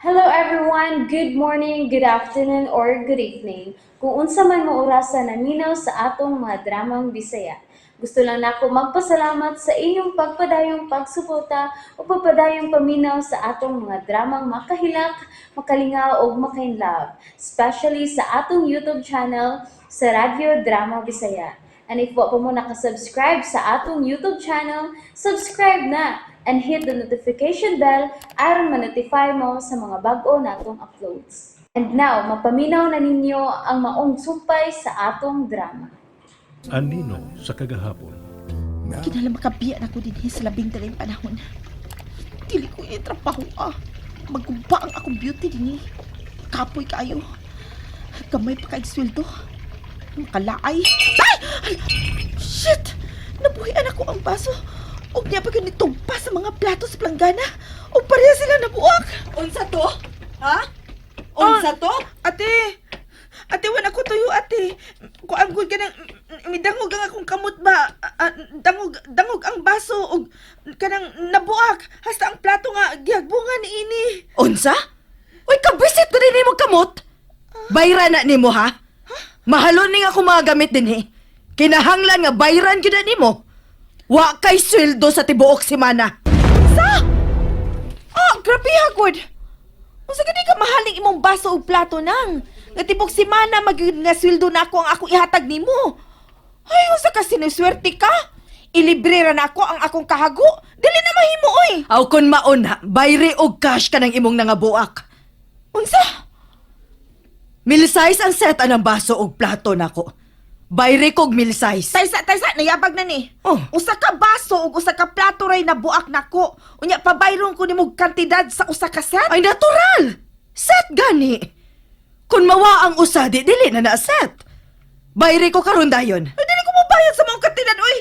Hello everyone! Good morning, good afternoon, or good evening. Kung unsa man mo orasa naminaw sa atong mga dramang Bisaya. Gusto lang nako magpasalamat sa inyong pagpadayong pagsuporta o pagpadayong paminaw sa atong mga dramang makahilak, makalingaw ug makainlove, especially sa atong YouTube channel sa Radyo Drama Bisaya. And if wa pa mo nakasubscribe sa atong YouTube channel, subscribe na and hit the notification bell aron ma-notify mo sa mga bag-o natong uploads. And now, mapaminaw na ninyo ang maong sumpay sa atong drama. Anino sa kagahapon. Kinahanglan makabiya na ko dinhi sa labing daling panahon. Dili ko ini trabaho ah. Magguba ang akong beauty dinhi. Kapoy kaayo. Gamay pa kay sweldo. Makalaay. Ay! Ay! Shit! Nabuhian ako ang baso. Og niya pa ganitong pa sa mga plato sa planggana. Og pareha sila nabuak. Unsa to? Ha? Unsa to? Ate! Ate, wala ko tuyo, ate. Kuan gud kanang midangog ang akong kamot ba? Ah, dangog dangog ang baso og kanang nabuak hasta ang plato nga gihagbungan ni ini. Unsa? Uy, kabwisit ko din nimo kamot. Bayra na nimo ha? Mahalon ning ako mga gamit dinhi. Kinahanglan nga bayran gyud na nimo. Wa kay sweldo sa tibuok semana. Sa? Ah, grabe ha gud. Unsa gani ka mahaling imong baso og plato nang? Nga tibok semana magyud nga sweldo na ako ang akong ihatag nimo. Ay, unsa ka sinuswerte ka? Ilibre ra na ako ang akong kahago. Dili na mahimo oy. Aw kon mauna, bayri og cash ka ng imong nangabuak. Unsa? Mil size ang set anang baso og plato nako. Bayri kog mil size. Taysa, taysa, nayabag na ni. Oh. Usa ka baso ug usa ka plato ray nabuak nako. Unya pabayron ko nimo kantidad sa usa ka set. Ay natural. Set gani. Kun mawa ang usa di dili na na set. Bayri ko karon dayon. Ay, dili ko mobayad sa mga kantidad oy.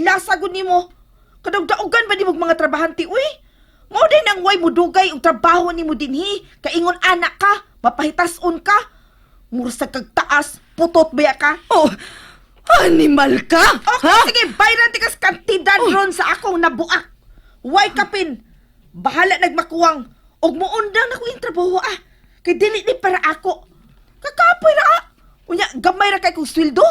Lasa gud nimo. Kadugdaugan ba nimo mga trabahante oy? Mao din ang way mudugay og trabaho nimo dinhi. Kaingon anak ka, mapahitason ka. Mursa kag taas, putot baya ka. Oh, animal ka? Okay, Ha? sige, bayran tikas kantidad ron sa akong nabuak. Way kapin. Bahala nagmakuwang. Og muundang na ko yung trabaho ah. Kay dili ni para ako. Kakapoy ra ah. Unya, gamay ra kay kong sweldo.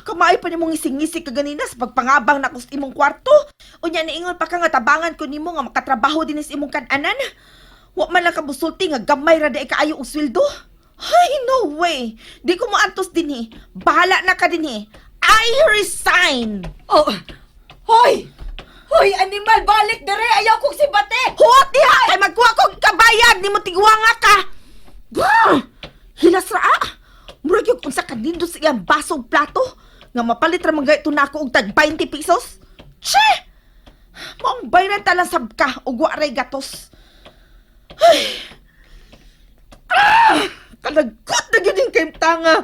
Kamay pa nimong ngising-ngising ka ganina sa pagpangabang na ko sa imong kwarto. Unya, niingon pa ka nga tabangan ko nimo nga makatrabaho din sa imong kananan. Wa man lang ka musulti nga gamay ra di kaayo og sweldo. Ay, no way. Di ko moantos dinhi. Bahala na ka dinhi. I resign. Oh, hoy! Hoy, animal, balik dere! Ayaw kong sibate! Huot diha! Kay magkuha kog kabayad nimo tigwanga ka. Grr! Hilas ra ah. Murag yung unsa ka nindot sa iyang basog plato nga mapalit ra man gayud nako og tag 20 pesos. Che! Maong bayran ta lang sab ka og wa ray gatos. Ay! Ah! Kalagot na gyud yung kayong tanga.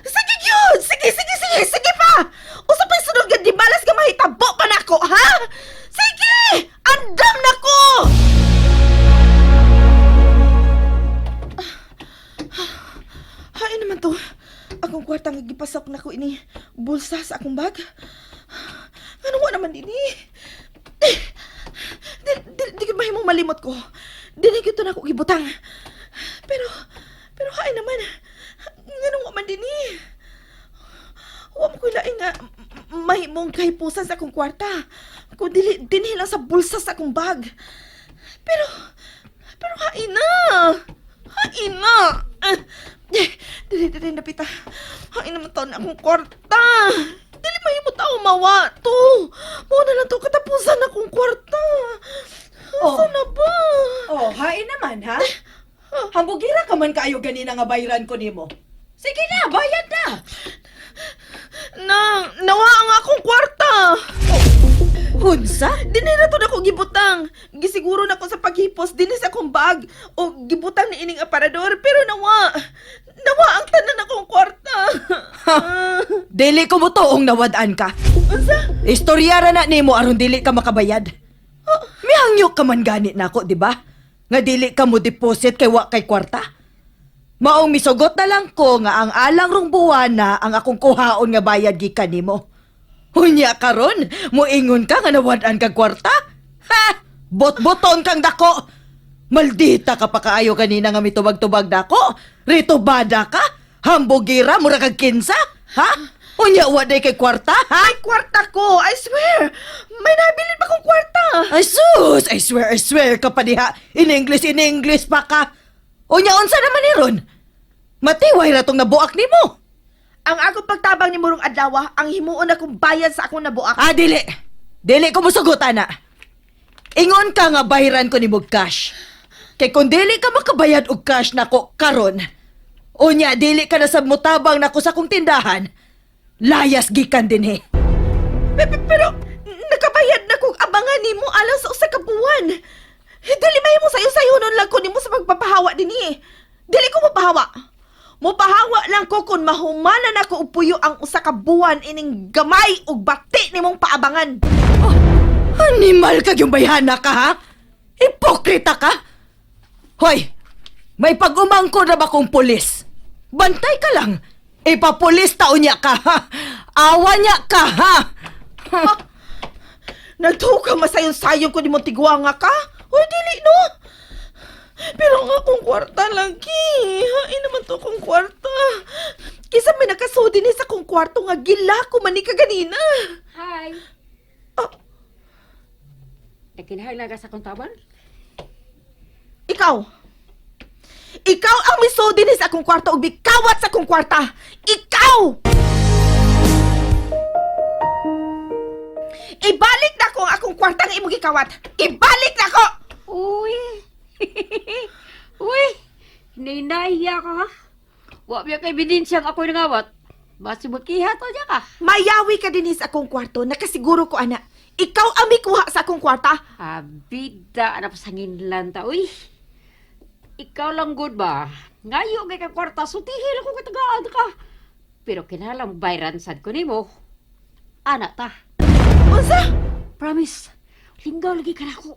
Sige gyud! Sige, sige, sige! Sige pa! Usa pa'y sunod nga di malas nga mahitabo pa nako, ha? Sige! Andam na ko! Hay naman to. Akong kwarta nga gipasok na ko ini bulsa sa akong bag. Ano wa naman dinhi? Eh, di, di, di ko mahimong malimot ko. Dili gyud to nako gibutang. Pero pero hay naman. Nganong wa man dinhi? Wa mo ko'y laing nga mahimong kahipusan sa akong kwarta. Kung dili dinhi lang sa bulsa sa akong bag. Pero pero hain na. Hain na. Ah, eh, dili dili napita. Hain naman taon na akong kwarta. Dili mahimo tao mawa to. Mao na lang to katapusan akong kwarta. Asa Oh. na ba? Oh, hain naman, ha? Hambugira ka man kaayo ganina nga bayran ko nimo. Sige na, bayad na! Nang, nawa ang akong kwarta. Unsa? Dini na to nako gibutang. Gisiguro na ko sa paghipos dinhi sa akong bag o gibutang ni ining aparador pero nawa. Nawa ang tanan akong kwarta. Dili ko mo toong nawad-an ka. Unsa? Istorya ra na nimo aron dili ka makabayad. Mihangyo ka man gani nako, di ba? Nga dili ka mo deposit kay wa kay kwarta. Maong misugot na lang ko nga ang alang rong buwana ang akong kuhaon nga bayad gikan nimo. Unya karon, moingon ka nga nawad-an kag kwarta? Ha! Bot-boton kang dako. Maldita ka pa kaayo kanina nga mitubag-tubag nako. Ritubada ka? Hambugira mura kag kinsa? Ha? Unya wa day kay kwarta, ha? Ay, kwarta ko! I swear! May nabilin pa kong kwarta! Ay sus, I swear ka pa diha. In English pa ka. Unya unsa naman ni ron? Matiway ra tong nabuak nimo. Ang akong pagtabang ni Murong Adlaw, ang himuon akong bayad sa akong nabuak. Ah, dili. Dili ko musugot ana. Ingon ka nga bahiran ko nimo og cash. Kay kung dili ka makabayad og cash nako karon, unya dili ka na sa mutabang nako sa akong tindahan, layas gikan dinhi. Pero, nakabayad na kong abangan nimo alang sa usa ka buwan. Dili mahimo sayo-sayo nun lang ko nimo sa pagpapahawa dinhi. Dili ko mopahawa. Mopahawa lang ko kung mahumanan ako og puyo ang usa ka buwan ining gamay ug bati nimong paabangan. Oh, animal ka yung bayhana ka, ha? Ipokrita ka? Hoy, may pag-umangko na ba kong pulis? Bantay ka lang. Ipapulis taon niya ka, ha? Awa niya ka, ha? Ha? Nagtuo ka masayon-sayon ko nimong tigwanga ka? Hoy, dili no. Pero ang akong kwarta lagi. Hain naman to akong kwarta. Kisa may nakasudi ni sa akong kwarto nga gila ko man ni kaganina. Hi. Ah. Nagkinahanglan ka sa akong taban? Ikaw. Ikaw ang misudi ni sa akong kwarto ug bikawat sa akong kwarta. Ikaw! Ibalik na ko ang akong kwarta nga imong gikawat. Ibalik na ko! Uy. Uy. Hinahinaya ka ha? Wa biya kay ebidensya nga ako'y nangawat. Basi magkiha to niya ka. Mayawi ka din sa akong kwarto, nakasiguro ko ana. Ikaw ang mikuha sa akong kwarta. Abida na pasanginlan ta uy. Ikaw lang good ba? Ngayo kay ka kwarta sutihin ako katagaan ka. Pero kinahanglan bayran sad ko nimo. Ana ta. Unsa? Promise. Linggaw lagi ka nako.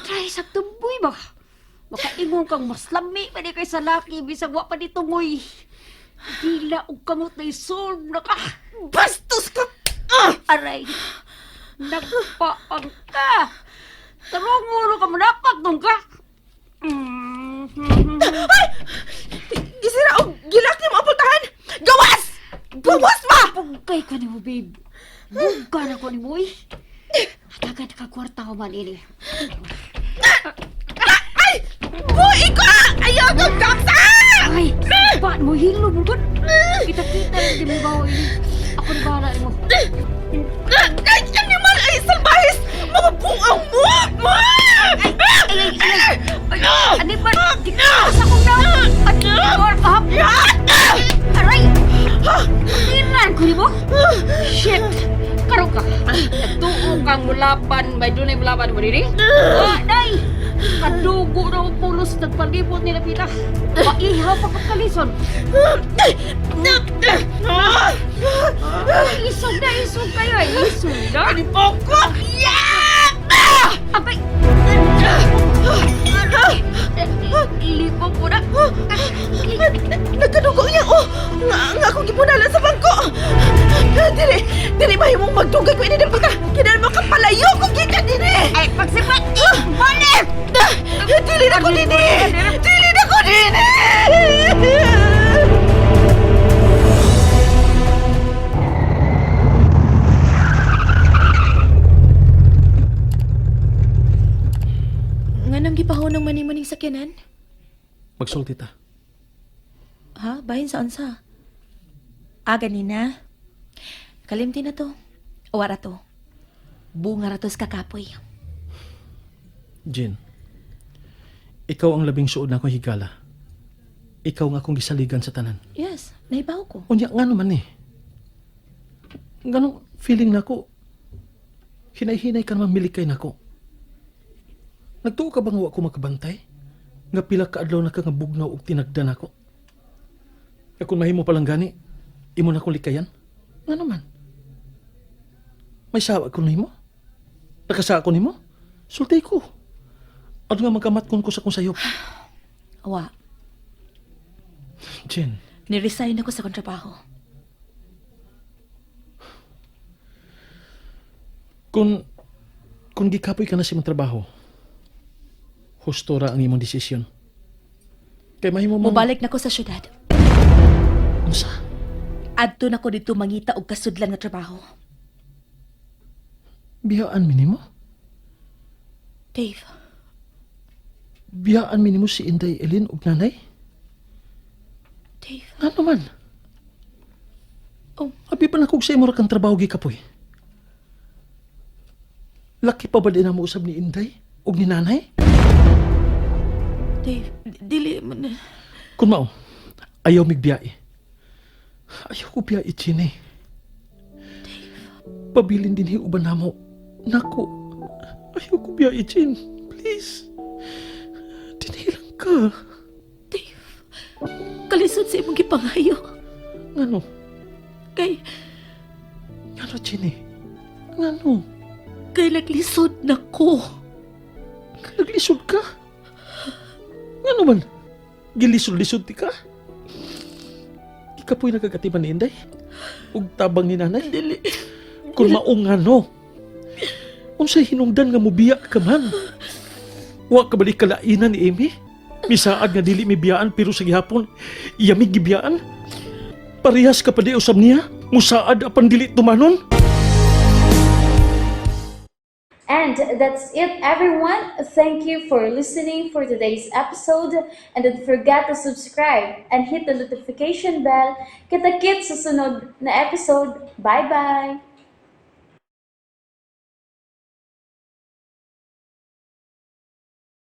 Try sa tumboy ba? Makaingon kang mas lami pa ni kay sa laki bisag wa pa ni tungoy. Dila og kamot na isolve na ka. Bastos ka! Ah! Aray. Nagpaang ka. Tarong ulo ka manapak dong ka. Ay! Gisira og gilak nimo ang pultahan. Gawas! Gawas ba? Bugkay ko nimo, babe. Bugka na ko nimo, eh. Hatagan ka kwarta ko man ini. Ay! Buhi ko! Ayaw kong gaksa! Ay, ba mo hilo mo gud. Kita-kita lang di mo bawo ini. Ako ni bahala nimo. Ay! Animal! Ay! Salbahis! Mga bungang mo! Ma! Ay, ay, ay, ay. Ano ba? Di ka sa kong daw. At or kahap. Aray! Tinan ko nimo. Shit! Karon ka. Nagtuo kang mulaban, may dunay mulaban mo diri. Ah, day. Kadugo na ang pulos nagpalibot nila pila. Maihaw pa pagkalison. Isog na, isog kayo ay. Isog na. Ano po ko? Yeah! Abay! Lipo po na. Nagkadugo niya, oh! Nga, nga akong gipunalan sa bangko! Dili, dili mahimong magdugay ko ini dapita. Kinahanglan makapalayo ko gikan dinhi. Ay, pagsipat! Balik! Dili na ko dinhi. Dili na ko dinhi. Nga nang gipahunong manimuning sakyanan? Magsulti ta. Ha? Bahin sa unsa? Ah, ganina. Kalimti na to. Wara to. Bunga ra to sa kakapoy. Jin, ikaw ang labing suod na akong higala. Ikaw nga akong gisaligan sa tanan. Yes, naibaw ko. Unya nga naman eh. Ganong feeling nako. Hinay-hinay ka naman milikay nako. Nagtuo ka bang wa ko makabantay? Nga pila ka adlaw na ka nga bugnaw og tinagdan nako. Nga kung mahimo palang gani, imo na akong likayan. Nga naman. May sawa ko nimo. Nakasa ko nimo. Sulti ko. Ano nga magkamat ko sa kong sayop. Wa, Jen, ni-resign ako sa kontrabaho. kung gikapoy ka na sa imong trabaho, Husto ra ang imong desisyon. Kay mahimo man. Mobalik na ko sa syudad. Unsa? Adto na ko dito mangita og kasudlan nga trabaho. Biyaan mi nimo? Dave, Biyaan mi nimo si Inday Elin ug nanay? Dave. Ngano man? Oh. Abi pa na kog sa imo ra kang trabaho gikapoy. Laki pa ba din na mo usab ni Inday ug ni nanay? Dave, dili man. Kun mao, ayaw migbiyae. Ayaw ko biyae, Chine. Pabilin din uban namo. Nako, ayaw ko biyae, Chin. Please. Dinhi lang ka. Dave, kalisod sa imong gipangayo. Ngano? Kay, Ngano, Chine? Ngano? kay naglisod na ko. Naglisod ka? Ngano man? Gilisod-lisod ti ka? Ikapoy nagkakatiman ni Inday? Ug tabang ni nanay? Dili. Kung maong ngano. Unsay hinungdan nga mubiya ka man? Wa ka balik kalainan ni Amy? Misaad nga dili mibiyaan pero sa gihapon, iya mi gibiyaan. Parehas ka pa di usab niya? Musaad apan dili tumanon? And that's it, everyone. Thank you for listening for today's episode. And don't forget to subscribe and hit the notification bell. Kita-kits sa sunod na episode. Bye-bye!